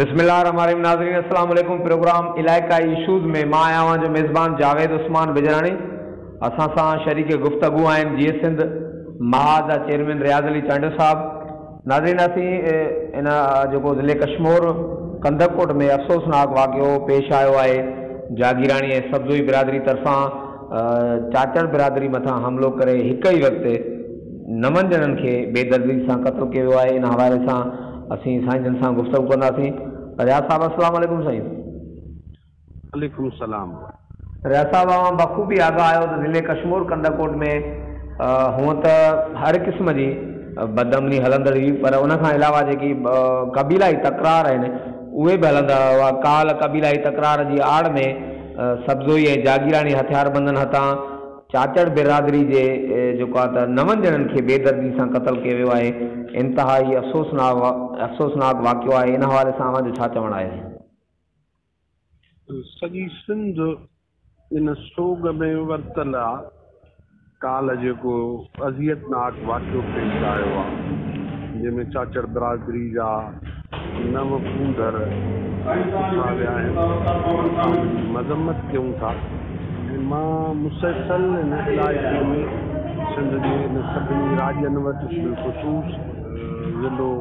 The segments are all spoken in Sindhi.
بسم الله الرحمن الرحيم ناظرين السلام عليڪم پروگرام علائقائي اشوز ۾ مان آهيان اوهان جو ميزبان جاويد عثمان بجراڻي اسان سان شريڪ گفتگو آهن جيئي سنڌ محاذ جا چيئرمين رياض علي چانڊيو صاحب ناظرين اسين ان جيڪو ضلعي ڪشمور ڪنڌڪوٽ ۾ افسوسناڪ واقعو پيش آيو آهي جاگيراڻي ۽ سبزوئي برادري طرفان چاچڙ برادري مٿان حملو ڪري هڪ ئي وقت نون ڄڻن کي بيدردي سان قتل ڪيو ويو آهي ان حوالي سان اسين سائين جن سان گفتگو ڪنداسين. رياض صاحب السلام عليڪم سائين. عليڪم السلام. رياض صاحب اوهان بخوبي آگاهه آهيو ته ضلعي ڪشمور ڪنڌڪوٽ ۾ هونء ته هر قسم جي بدامني هلندڙ هئي پر ان کان علاوه جيڪي قبيلائي تڪرار آهن اهي به هلندڙ هئا ڪالهه قبيلائي تڪرار جي آڙ ۾ سبزوئي ۽ جاگيراڻي هٿياربندن هٿان چاچڙ برادري جي جيڪو آهي ته نون ڄڻن کي بي دردي سان قتل ڪيو ويو آهي، انتهائي افسوسناڪ واقعو آهي، ان حوالي سان اوهان جو ڇا چوڻ آهي؟ سڄي سنڌ ان سوڳ ۾ ورتل آ، ڪالهه جيڪو اذيتناڪ واقعو پيش آيو آ، جنهن ۾ چاچڙ برادري جا نو ڪونڌر ڪٺا ويا آهن، اسان ان جي مذمت ڪيون ٿا ۽ مان مسلسل ان علائقي ۾ سنڌ جي ان سڀني راڄن وٽ بالخصوص ضلعو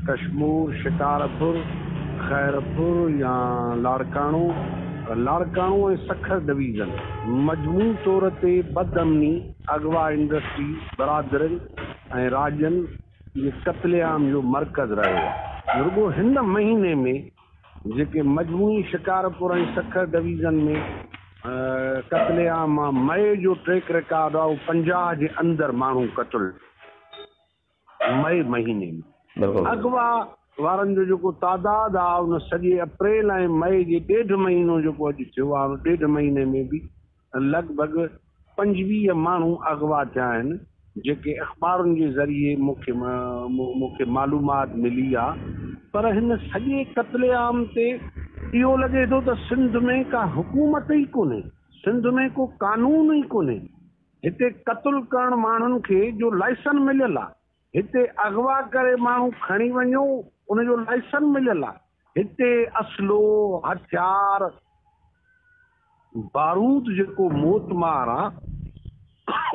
ڪشمور، شڪارپور، خيرپور يا لاڙڪاڻو، لاڙڪاڻو ۽ سکر ڊويزن مجموعي طور تي بدامني، اغوا انڊسٽري، برادرين ۽ راڄن جي قتل عام جو مرڪز رهيو آهي. رڳو هن مهيني ۾ جيڪي مجموعي شڪارپور ۽ سکر ڊويزن ۾ قتل عام آ مئي جو ٽريڪ رڪارڊ آ اهو 50 جي اندر ماڻهو قتل مئي مهيني ۾ اغوا وارن جو جيڪو تعداد آ ان سڄي اپريل ۽ مئي جي ڏيڍ مهينو جيڪو اڄ ٿيو آ ان ڏيڍ مهيني ۾ به لڳ ڀڳ 25 ماڻهو اغوا ٿيا آهن، جيڪي اخبارن جي ذريعي مون کي معلومات ملي آ، پر هن سڄي قتل عام تي اهو لڳي ٿو ته سنڌ ۾ ڪا حڪومت ئي ڪونهي، سنڌ ۾ ڪو قانون ئي ڪونهي، هتي قتل ڪرڻ ماڻهن کي جو لائسن مليل آ، هتي اغوا ڪري ماڻهو کڻي وڃو ان جو لائسن مليل آ، هتي اسلحو، هٿيار، بارود جيڪو موتمار آ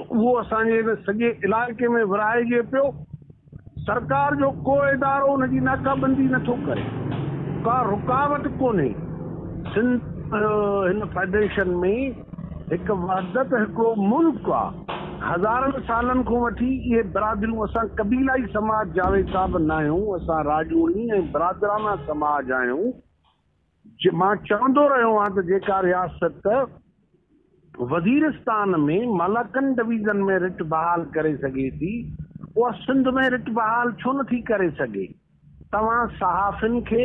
اهو اسان جي هن سڄي علائقي ۾ ورهائجي پيو، سرڪار جو ڪو ادارو ان جي ناڪابندي نٿو ڪري، ڪا رڪاوٽ ڪونهي، سنڌ هن فيڊريشن ۾ هڪ وحدت هڪڙو ملڪ آ، هزارن سالن کان وٺي اهي برادريون اسان قبيلائي سماج جاويد صاحب ناهيون، اسان راڄوڻي ۽ برادرانه سماج آهيون. مان چوندو رهيو آهيان ته جيڪا رياست وزيرستان ۾ مالاڪنڊ ڊويزن ۾ رٽ بحال ڪري سگهي ٿي اها سنڌ ۾ رٽ بحال ڇو نٿي ڪري سگهي؟ توهان صحافين کي،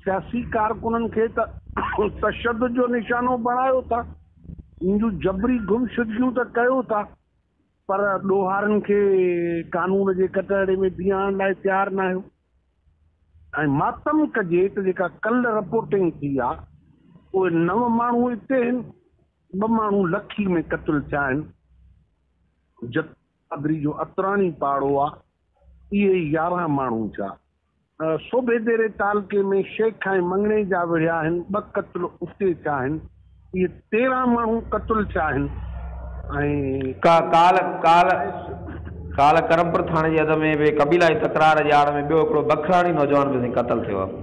سياسي ڪارڪنن کي ته تشدد جو نشانو بڻايو ٿا، انهن جون جبري گمشدگيون ته ڪيو ٿا پر ڏوهارين کي قانون جي ڪٽهڙي ۾ بيهارڻ لاء تيار ناهيو ۽ ماتم ڪجي ته جيڪا ڪلهه رپورٽنگ ٿي آ اهي نو ماڻهو اتي آهن ٻه ماڻهو لکي ۾ قتل ٿيا آهن جت برادري جو اتراڻي پاڙو آ اهي 11 ماڻهو ٿيا. سوڀيديري تعلقي ۾ شيخ ۽ مڱڻيجا وڙهيا آهن، ٻه قتل اتي ٿيا آهن، اهي 13 ماڻهو قتل ٿيا آهن ۽. ڪالهه ڪرمپور ٿاڻي جي حد ۾ به قبيلائي تڪرار جي آڙ ۾ ٻيو هڪڙو بکراڻي نوجوان به سائين قتل ٿيو آهي.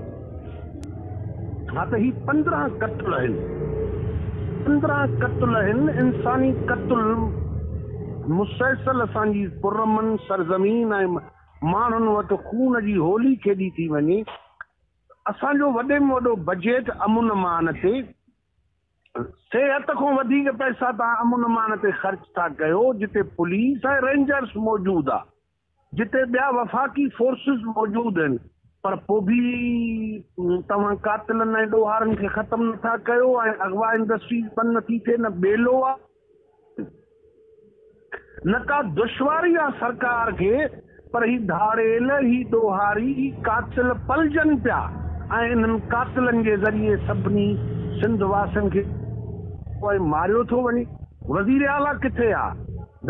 ها ته هي 15 قتل آهن، 15 قتل آهن، انساني قتل مسلسل اسان جي پرامن سرزمين ۽ ماڻهن وٽ خون جي هولي کيڏي ٿي وڃي، اسان جو وڏي ۾ وڏو بجيٽ امن امان تي، صحت کان وڌيڪ پئسا توهان امن امان تي خرچ ٿا ڪيو، جتي پوليس ۽ رينجرس موجود آ، جتي ٻيا وفاقي فورسز موجود آهن، پر پوء به توهان قاتلن ۽ ڏوهارين کي ختم نٿا ڪيو ۽ اغوا انڊسٽريز بند نٿي ٿئي، نه ٻيلو آ. نه ڪا دشواري آ سرڪار کي پر هي ڌاڙيل، هي ڏوهاري، هي قاتل پلجن پيا ۽ انهن قاتلن جي ذريعي سڀني سنڌ واسين کي ۽ ماريو ٿو وڃي. وزير اعليٰ ڪٿي آ؟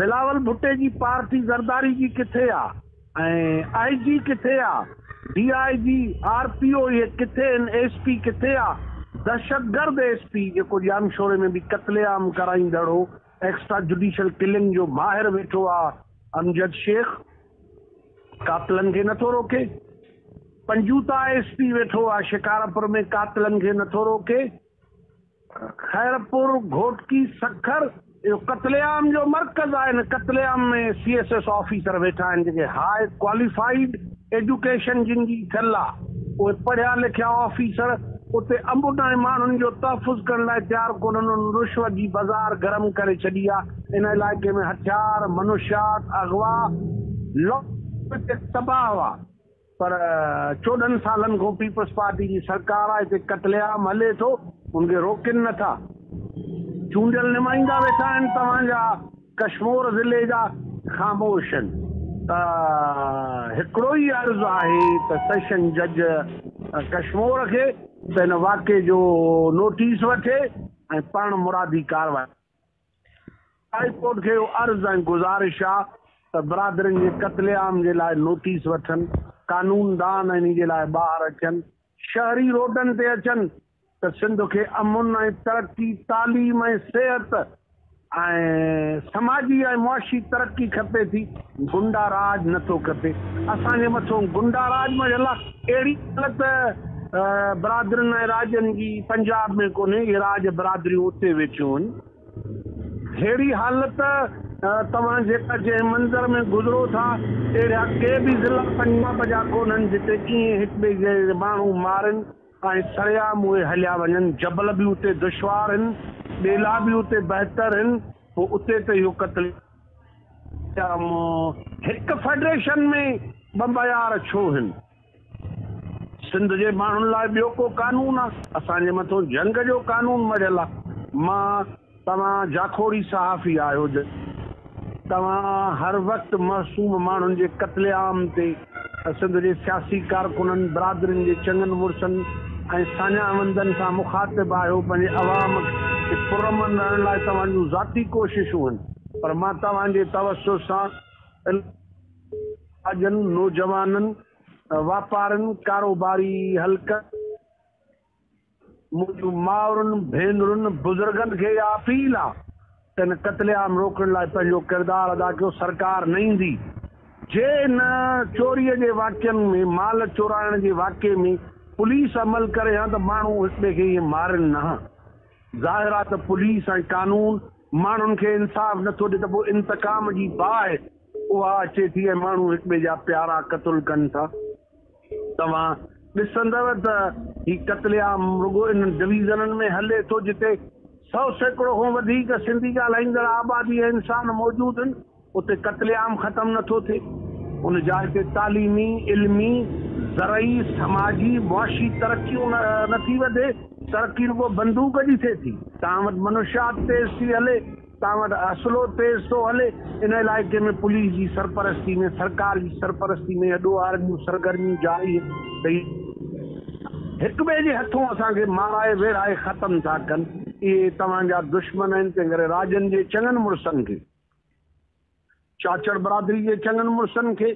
بلاول ڀٽي جي پارٽي زرداري جي ڪٿي آ؟ ۽ آء جي ڪٿي آ، D I G, R P O اهي ڪٿي آهن، ايس پي ڪٿي آ، دهشتگرد ايس پي جيڪو ڄامشوري ۾ به قتل عام ڪرائيندڙ هو، ايڪسٽرا جڊيشل ڪلنگ جو ماهر ويٺو آ امجد شيخ، قاتلن کي نٿو روڪي، پنجوتا ايس پي ويٺو آ شڪارپور ۾ قاتلن کي نٿو روڪي. خيرپور، گهوٽڪي، سکر اهو قتل عام جو مرڪز آهي ان قتل عام ۾ سي ايس ايس آفيسر ويٺا آهن جيڪي هاء ڪواليفائيڊ ايجوڪيشن جن جي ٿيل آ اهي پڙهيا لکيا آفيسر اتي امن ۽ ماڻهن جو تحفظ ڪرڻ لاء تيار ڪونهن انهن رشوت جي بازار گرم ڪري ڇڏي آ ان علائقي ۾ هٿيار، منشيات، اغوا، لوٽ تباهه آ. پر 14 سالن کان پيپلز پارٽي جي سرڪار آهي، هتي قتل عام هلي ٿو، ان کي روڪين نه ٿا. چونڊيل نمائندا ويٺا آهن توهان جا ڪشمور ضلعي جا خاموش آهن ته هڪڙو ئي عرض آهي ته سيشن جج ڪشمور کي ته هن واقعي جو نوٽيس وٺي ۽ پاڻ مرادي ڪارروائي هاء ڪورٽ کي اهو عرض ۽ گذارش آ ته برادرين جي قتل عام جي لاء نوٽيس وٺن، قانون دان انهي جي لاء ٻاهر اچن، شهري روڊن تي اچن ته سنڌ کي امن ۽ ترقي، تعليم ۽ صحت ۽ سماجي ۽ معاشي ترقي کپي ٿي، گنڊا راڄ نه ٿو کپي. اسان جي مٿون گنڊا راڄ مڙهيل آ، اهڙي حالت برادرين ۽ راڄن جي پنجاب ۾ ڪونهي، اهي راڄ برادريون اتي ويٺيون هن. ههڙي حالت توهان جيڪا جنهن منظر ۾ گذرو ٿا، اهڙا ڪي به ضلعا پنجاب جا ڪونهن جتي ائين هڪٻئي جي ماڻهو مارين ۽ سرعام اهي هليا وڃن. جبل به اتي دشوار هن، ٻيلا به اتي بهتر هن، پوء اتي ته اهو قتل عام هڪ فيڊريشن ۾ ٻه معيار ڇو هن؟ سنڌ جي ماڻهن لاء ٻيو ڪو قانون آ؟ اسان جي مٿون جهنگ جو قانون مڙهيل آ. مان توهان جاکوڙي صحافي آهيو توهان هر وقت معصوم ماڻهن جي قتل عام تي سنڌ جي سياسي ڪارڪنن، برادرين جي چڱن مڙسن ۽ ساڃاهه وندن سان مخاطب آهيو. پنهنجي عوام کي پرامن رهڻ لاء توهان جون ذاتي ڪوششون هن پر مان توهان جي توسط سان اڄن نوجوانن، واپارين، ڪاروباري حلقن، منهنجون مائرن، ڀينرن، بزرگن کي اها اپيل آ ته ان قتل عام روڪڻ لاء پنهنجو ڪردار ادا ڪيو، سرڪار نه ايندي جي ان چوري جي واقعن ۾ مال چورائڻ جي واقعي ۾ پوليس عمل ڪري ها ته ماڻهو هڪ ٻئي کي ائين مارين نه ها. ظاهر آ ته پوليس ۽ قانون ماڻهن کي انصاف نه ٿو ڏي ته پوء انتقام جي باهه اها اچي ٿي ۽ ماڻهو هڪ ٻئي جا پيارا قتل ڪن ٿا. توهان ڏسندؤ ته هي قتل عام رڳو انهن ڊويزنن ۾ هلي ٿو جتي 100% کان وڌيڪ سنڌي ڳالهائيندڙ آبادي ۽ انسان موجود هن. اتي قتل عام ختم نه ٿو ٿئي. ان جاء تي تعليمي، علمي، زرعي، سماجي، معاشي ترقي نه ٿي وڌي. ترقي رڳو بندوق جي ٿئي ٿي. توهان وٽ منشيات تيز ٿي هلي، توهان وٽ اسلحو تيز ٿو هلي. ان علائقي ۾ پوليس جي سرپرستي ۾، سرڪار جي سرپرستي ۾ اهي ڏوهارين جون سرگرميون جاري آهن ته هي هڪ ٻئي جي هٿون اسان کي مارائي ويڙهائي ختم ٿا ڪن. اهي توهان جا دشمن آهن، تنهنڪري راڄن جي چڱن مڙسن کي. چاچڙ برادري جي چڱن مڙسن کي،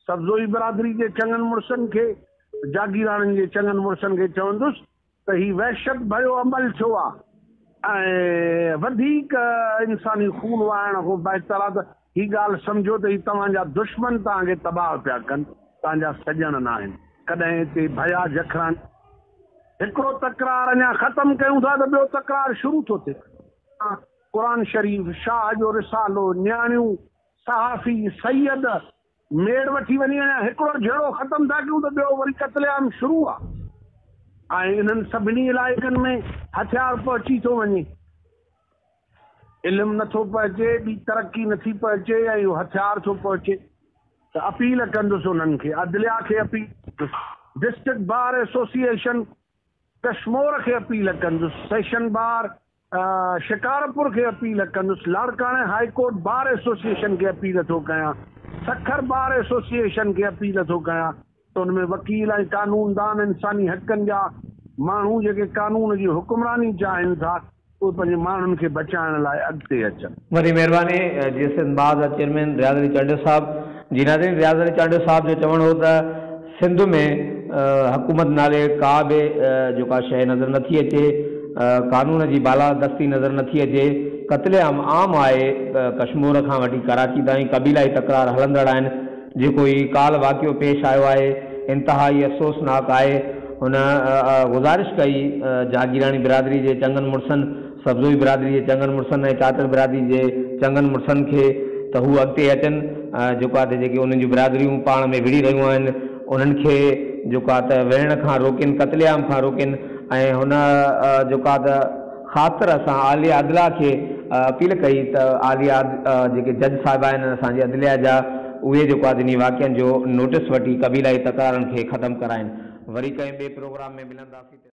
سبزوئي برادري جي چڱن مڙسن کي، جاگيراڻين جي چڱن مڙسن کي چوندس ته هي وحشت ڀريو عمل ٿيو آ ۽ وڌيڪ انساني خون وهائڻ کان بهتر آ ته هي ڳالهه سمجهو ته هي توهان جا دشمن توهان کي تباهه پيا ڪن، توهان جا سڄڻ ناهن. ڪڏهن هتي ڀيا جکراڻي هڪڙو تڪرار اڃا ختم ڪيون ٿا ته ٻيو تڪرار شروع ٿو ٿئي. قرآن شريف، شاهه جو رسالو، نياڻيون، صحافي، سيد، ميڙ وٺي وڃي اڃا هڪڙو جهيڙو ختم ٿا ڪيون ته ٻيو وري قتل عام شروع آ ۽ انهن سڀني علائقن ۾ هٿيار پهچي ٿو وڃي. علم نٿو پهچي، ٻي ترقي نٿي پهچي ۽ اهو هٿيار ٿو پهچي ته اپيل ڪندس انهن کي، عدليا کي اپيل ڪندس، ڊسٽرڪٽ بار ايسوسيئيشن ڪشمور کي اپيل ڪندس، سيشن بار شڪارپور کي اپيل ڪندس، لاڙڪاڻي هاء ڪورٽ بار ايسوسيئيشن کي اپيل ٿو ڪيان، سکر بار ايسوسيئيشن کي اپيل ٿو ڪيان ته ان ۾ وڪيل ۽ قانوندان انساني حقن جا ماڻهو جيڪي قانون جي حڪمراني چاهين ٿا اهي پنهنجي ماڻهن کي بچائڻ لاء اڳتي اچن. وڏي مهرباني جي سنڌ بار جا چيئرمين رياض علي چانڊيو صاحب. جي ناظرين رياض علي چانڊيو صاحب جو چوڻ هو ته سنڌ ۾ حڪومت نالي ڪا به جيڪا شيء نظر نٿي اچي، قانون جي بالادستي نظر نٿي اچي، قتل عام عام آهي، ڪشمور کان وٺي ڪراچي تائين قبيلائي تڪرار هلندڙ آهن، جيڪو هي ڪالهه واقعو پيش آيو آهي انتهائي افسوسناڪ آهي. هن گذارش ڪئي جاگيراڻي برادري جي چڱن مڙسن، سبزوئي برادري جي چڱن مڙسن ۽ چاچڙ برادري جي چڱن مڙسن کي ته هو اڳتي اچن جيڪو آهي ته جيڪي انهن جون برادريون پاڻ ۾ وڙهي رهيون آهن انهن کي جيڪو آهي ته وڙهڻ کان روڪين قتل عام کان روڪين ۽ هن جيڪو آهي ته خاطر اسان عالي عدليا کي اپيل ڪئي ته عالي جيڪي جج صاحب آهن اسان جي عدليا جا اهي جيڪو آهي ته انهي واقعن جو نوٽس وٺي قبيلائي تڪرارن کي ختم ڪرائين. وري ڪنهن ٻئي پروگرام ۾ ملنداسين.